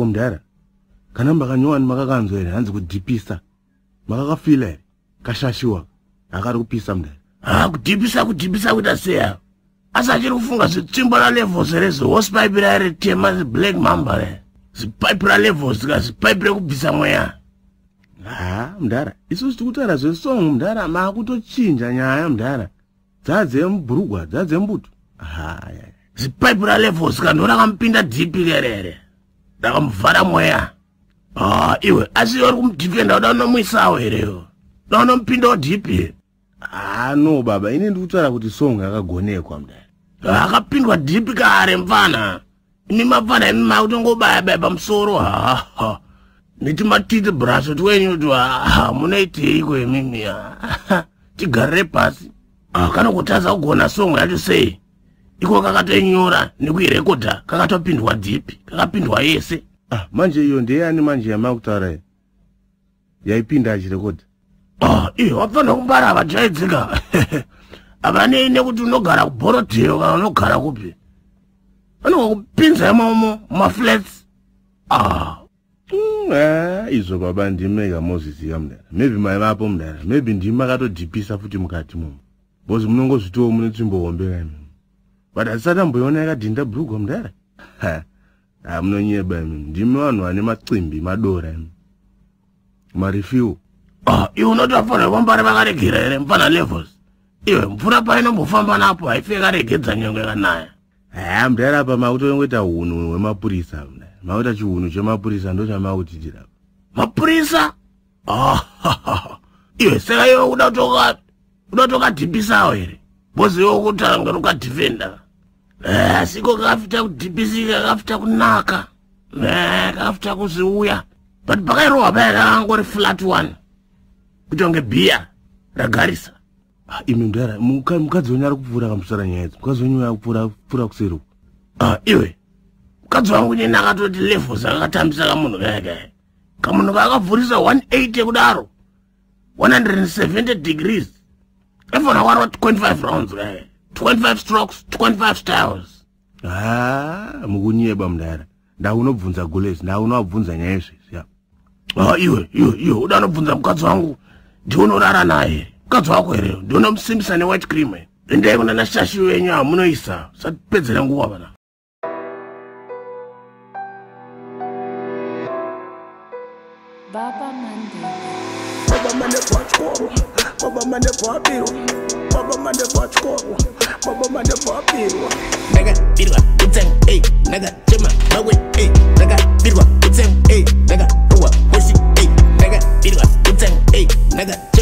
Ko mudhara, kanamba kanyowani makakanzwa here hanzi kudhipisa? Makakafila here? Kashashiwa akari kupisa mudhara. Ha, kudhipisa kudhipisa kuita seya. Asi achiri kufunga zvitsvimbo raLevels here, zihorsepipe raya ritema, ziblack mamba re. Zipaipi raLevels ka, zipaipi rekubvisa mweya. Ha, mudhara, isusu tiri kutaura zvesong mudhara, maakutochinja nyaya mudhara. Dzadzemubhurugwa, dzadzembutu. Ha, Zipaipi raLevels ka ndo rakamupinda dhipi kerere. Rakamuvhara mweya. Ah, iwe, asi iwe uri kumudhifenda uda unomuisawo here iwe? Uda unomupindawo dhipi? Ah, no baba, ini ndiri kutaura kuti song yakagonekwa mudhara. Akapindwa dhipi kare mfana. Imi mafana imi makutongobaya baya pamusoro. Ha. Neti matiti brush twenyu tu. Ha, munoiteiko imimi? Tigarire pasi. Ah, kana kutadza kugona song yacho sei? Iko kakatoinyora nekuirekodha, kakatopindwa dhipi, kakapindwa yese. Ah, manje iyo ndeyani manje yamakutaura iyi? Yaipinda achirekodha. Ah, iwe wafanira kumbara vajaidzika. Havanei nekuti unogara kuBorodheo kana unogara kupi. Vanongokupinza imomo mumaflats. Ah, Izvo baba ndimega moziziva mudhara. Maybe maivapo mudhara. Maybe ndimi makatodhipisa futi mukati momo. Because munongozvitiwo mune tsvimbo hombe kaimi. But hatisati amboiona yakadhinda bhurugwa mudhara. Ha, munonyeba imi. Ndimi vanhu vane macimbi madora imi. Marifiwo. Ah, iwe unoti vafanira kwambari vakaregera here mfana Levels? Iwe mvura painombofamba napo haifi yakaregedza nyengo yakanaya. Ha, mudhara apa makutongoita hunhu hwemapurisa mudhara. Makuita chihunhu chemapurisa ndo chamakutiitira. Mapurisa? Ah, iwe saka iwe uda tokadhipisawo here? Bozi iwe ukutanga ukadhifenda. Asi iko kakafita kudhipisika, kakafita kunaka. Kakafita kuziuya. But pakairohwa paya kakangori flat one. Kuita kunge bhiya ragarisa. Ah, imi mudhara, mukadzi wenyu ari kupfuura kamusara nyaya idzi. Mukadzi wenyu ari kupfuura kuseri uku. Ah, iwe. Mukadzi wangu nini akatoti Levels akatambisa kamunhu kaya kaya. Kamunhu kakavhurisa 180 kudaro. 170 degrees. Efona warwa 25 rounds kaya. 25 strokes, 25 styles. Ah, mukunyeba mudhara. Ndaunobvunza Gules, ndaunobvunza nyaya izvezvi. Ya. Ah, iwe, iwe, iwe, uda unobvunza mukadzi wangu. Ndiwe unorara naye. Mukadzi wako here? Ndiwe unomusimbisa newhite cream. Endai kuna nashashi wenyu amunoisa. Usatipedzera nguva bana. Baba Mandela. Baba Mandela pachikoro. Baba Mandela pabirwa. Baba Mandela pachikoro. Baba Mandela pabirwa. Ndakabirwa kutsenga, ey, ndakachema makwe, ey, ndakabirwa kutsenga, ey, ndakarohwa hoshi, ey, ndakabirwa kutsenga, ey, ndakachema